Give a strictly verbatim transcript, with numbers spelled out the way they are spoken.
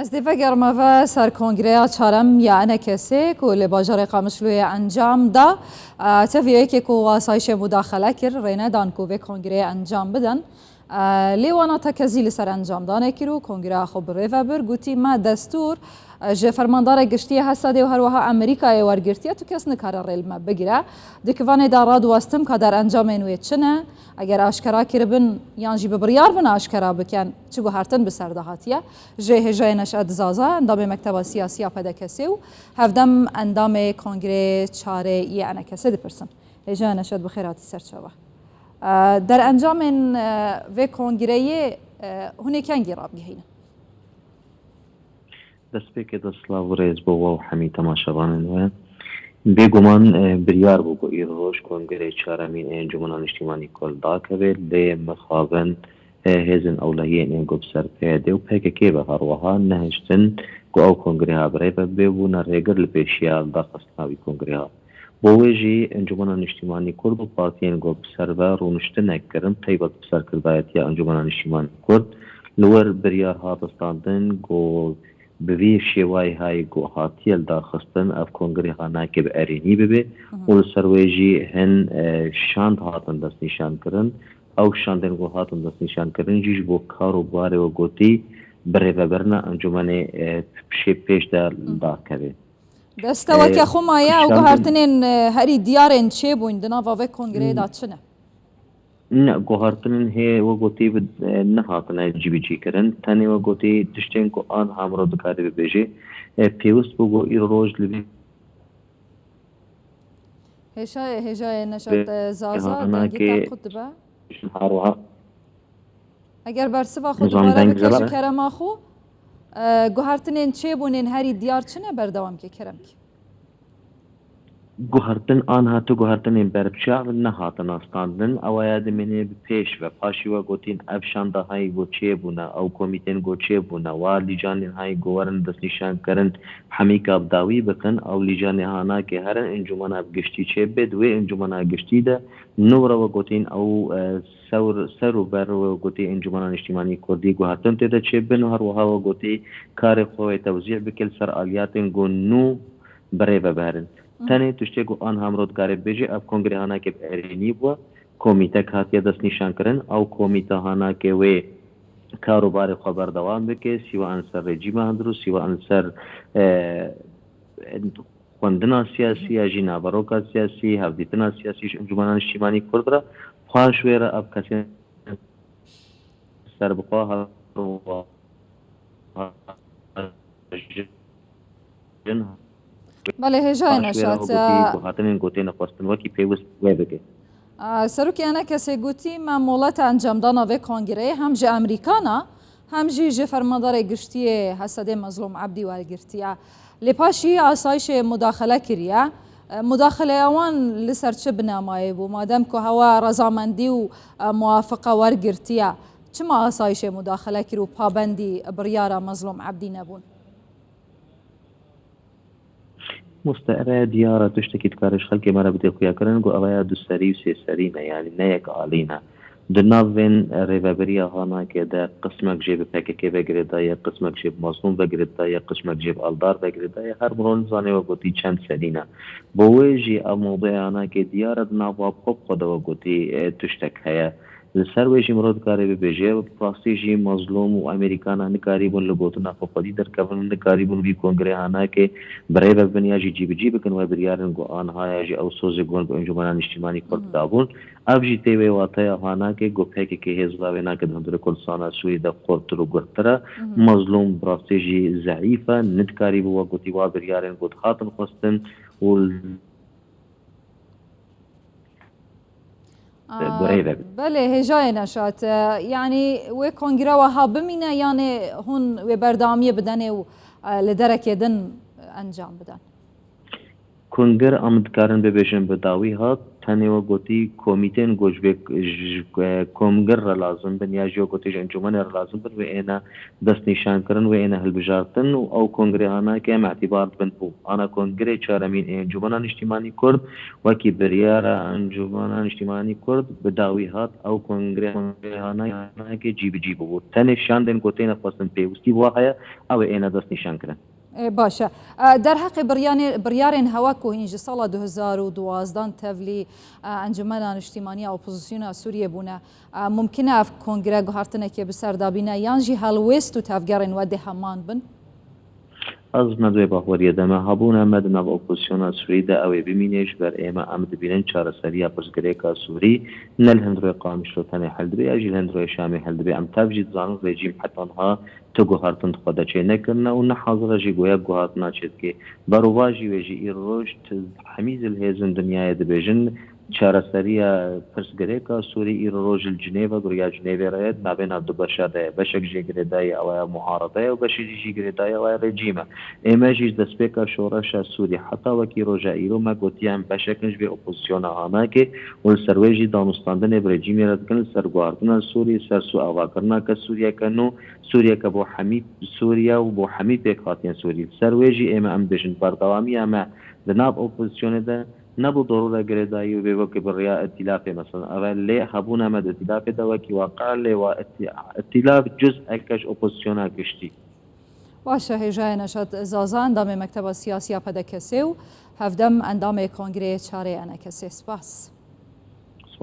Ez dê vegerime ve ser kongreya çarem ya ENKSê ku li bajarê Qamişloyê encam da. E, tevî yekê ku asayişê mudaxele kir, rê nedan ku vê kongreyê encam bidin. E, lê wana tekezî li ser encamdanê kir û kongreya xwe bi rê ve bir. Gotî, me destûr, e, ji fermandarê giştî yê Hesedê û her wiha Amerîkayê wergirtiye, tu kes nikare rê li me bigire. Di kivanê de radiwestim ka derencamên wê çi ne, eger aşkera kiribin yan jî bi biryar bin aşkera bikin, çi guhertin bi ser de hatiye. Ji hêjayê Neşet Zaza, endamê Mekteba Siyasî ya P D K S û hevdem endamê Kongreyê Çarê yê ENKSê dipirsim. Hêjayê Neşet, bi xêr hatî ser çava. E, derencamên, e, vê kongreyê, e, hûn ê kengî rabigihînin? Destpêkê de silav û rêz bo we û hemî temaşevanên we. Bêguman, e, biryar bû ku îroj kongreyê çaremîn ê Encûmena Niştîmanî Kurd dakeve, lê mixabin, e, hêzên ewlehiyên ên ku bi ser P Y D û P K K ve her wiha nehiştin ku ew kongreha bi rê ve bibe, bûne rêgir li pêşiya daxistina wî kongreha. Bo wê jî Encûmena Niştîmanî Kurd û partiyên ku bi ser ve rûniştinek kirin, taybet bi serkirdayetiya Encûmena Niştîmanî Kurd, li wir biryar hat standin ku bi vî şêwayî hayî ku hatiye lidarxistin, ev kongreha nake bi erênî bibe Mhm. û li ser wê jî hin, e, şand hatin destnîşan kirin. Ew şandên ku hatin destnîşan kirin jî ji bo kar û barê we gotî birêvebirina encûmenê, e, pişê pêş de Mhm. dakeve. Deste E, weke xwe maye ew şandên guhertinên, e, herî diyarên çêbûn di nava vê kongreyê de çi ne? Ne, guhertinên hê we gotî bi, e, nehatine cîbicî kirin. Tenê we gotî tiştên ku anha mirov dikare bibêje, e, pêwist bû ku îro roj li vî Hêşayê, hêjayê Neşat, e, Zaza, dengê te qut dibe. Her wiha. Eger bersiva xwe Nizam dubare deng bike ji zala. kerema xwe, e, guhertinên çêbûnên herî diyar çi ne, berdewam ke, kerem ke. Guhertin anha tu guhertinên berbiçav nehatin astandin. Ew ya dimîne bi pêş ve. Paşî we gotîn ev şanda hayî ku çêbûne, ew komîtên ku çêbûne, wa lîcanên hayî ku werin destnîşan kirin, hemîka bi dawî bikin. Ew lîcanê hanakê herin encûmena bi giştî çêbibe. Di wê encûmena giştî de nû re we gotîn ew, e, sewr, ser û ber we gotî Encûmena Niştîmanî Kurdî guhertin tê de çêbin û her wiha we gotî karê xwe wê tewzî bike li ser aliyatên ku nû bi rê ve biherin. Mhm. Tenê tiştê ku anha mirov dikare bibêje, ev kongrê hanakê bi erênî bû, komîtek hatiye destnîşan kirin, ew komîte hanakê wê kar û barê xwe berdewam bike, sîwa an ser rejîma hundir û sîwa an ser, e, xwendina siyasî ya jî naveroka siyasî, hevdîtina siyasî ji Encûmena Niştîmanî Kurd re, paş wê re ev kesên serbixwe her wiha jin Belê, hêjayê paş wê re Neşat, gotî e, ku hatinên gotê nexwestin wekî pêwist wê bike. A, Serokê ENKSê gotî, me moleta encamdana vê kongreyê hem ji Amerîkana, hem jî ji fermandarê giştî yê Hesedê Mezlûm Ebdî wergirtiye. Lê paşî asayişê mudaxele kiriye. E, mudaxeleya wan li ser çi binamayê bû? Madem ku hewe rezamendî û, e, muwafiqa wergirtiye, çima asayişê mudaxele kir û pabendî biryara Mezlûm Ebdî nebûn? Moste, ev ya diyar e, tiştekî dikare ji xelkê me re bide xuyakirin ku ev ya duserî û sêserî ne, yanî ne yek alî ne. Di nav vên rêvebiriya hanakê de qismek jê bi P K K ve girêdaye, qismek jê bi Mazlûm ve girêdaye, qismek jê bi Aldar ve girêdaye. Her mirov nizane we gotî çend serî ne. Bo wê jî ev mewduya hanakê diyar e, di nav xwe bi xwe de we gotî, e, tiştek heye. Li ser wê jî mirov dikare bibêje, bi rastî jî Mazlûm û Amerîkana nikarîbûn li gotina xwe xwedî derkevin û nikarîbûn vî kongrê hanakê bi rê ve bibin ya jî cîbicî bikin wê biryarên ku anha ya jî ew sozê ku hûn bi Encûmena Niştîmanî Kurd Mhm. dabûn. Ev jî tê wê wateya hanakê ku P K K hêz da wê nake di hundirê Kurdistana Sûrî de xurtir û guhtir e. Mhm. Mazlûm bi rastî jî zeîf e, nidikarîbû wek gotî wa biryarên ku dihatin xwestin û Aa, bi rê ve bin. Belê, hêjayê Neşat. E, yanî wê kongre weha bimîne, yanê hûn wê berdewamiyê bidenê û, e, li derekê din encam bidin? Kongre, em dikarin bibêjin, bi dawî hat, Yanî we gotî komîtên ku ji vê ji kongir re lazim bin ya jî we gotî ji encûmenê re lazim bin, wê êne destnîşan kirin, wê êne hilbijartin û ew kongrê hanake em îtîbar dibin ku ana kongrê çaremîn ê Encûmena Niştîmanî Kurd wekî biryara Encûmena Niştîmanî Kurd bi dawî hat, ew kongrê kongrê hanake cî bi cî bûbû. Tenê şandên ku têne xwestin pêwistî bi wan heye, ew ê êne destnîşan kirin. Ê, baş e. E, derheqê biryanê-, biryarên hewa ku hîn ji sala du hezar û duwazdeh tevlî, e, Encûmena Niştîmanî ya Opozisyona Sûriyê bûne, e, mumkin e ev kongre guhartinekê bi ser de bîne yan jî helwêst û tevgerên we dê heman bin? Ez me di wê baweriyê de me. Hebûna me di nav opozisyona Sûrî de ew ê bimîne, ji ber ême em dibînin çareseriya pirsgirêka Sûrî ne li hundirê Qamişlo tenê hel dibe ya jî li hundirê Şamê hel dibe. Em tev jî dizanin rejîm heta niha tu guhartin di xwe de çênekirine û ne hazir e jî ku yek guhartina çêdike. Berovajî wê jî îroj hemî zilhêzên dinyayê dibêjin çareseriya pirsgirêka Sûrî îro roj li Cinêve, bi riya Cinêvê re ye, di navbêna du beşa de ye. Beşek jê girêdayî ew ya muharebe ye û beşê jî jî girêdayî ew ya rejîm e. Ême jî ji destpêka şoreşa Sûrî heta wekî roja îro me gotiye em beşek in ji vê opozisyona hanakê û li ser wê jî danûstandinê bi rejîmê re dikin li ser guhartina Sûrî, ser sû avakirina ke Sûriyeke nû, Sûriyeke bo hemî Sûriye û bo hemî pêkhatiyên Sûrî. Li ser wê jî ême em dibêjin berdewamiya me di nav opozisyonê de ne bi dorûre girêdayî û bê wekî bi riya îtîlafê, mesela, ev e, lê hebûna me di îtîlafê de wekî waqe, lê wa îtî-, îtîlaf cuz'eke ji opozisyona giştî. Baş e, hêja ye Neşat Zaza, endamê Mekteba Siyasî ya P D K S û hevdem endamê Kongreyê Çarê E N K S. Spas.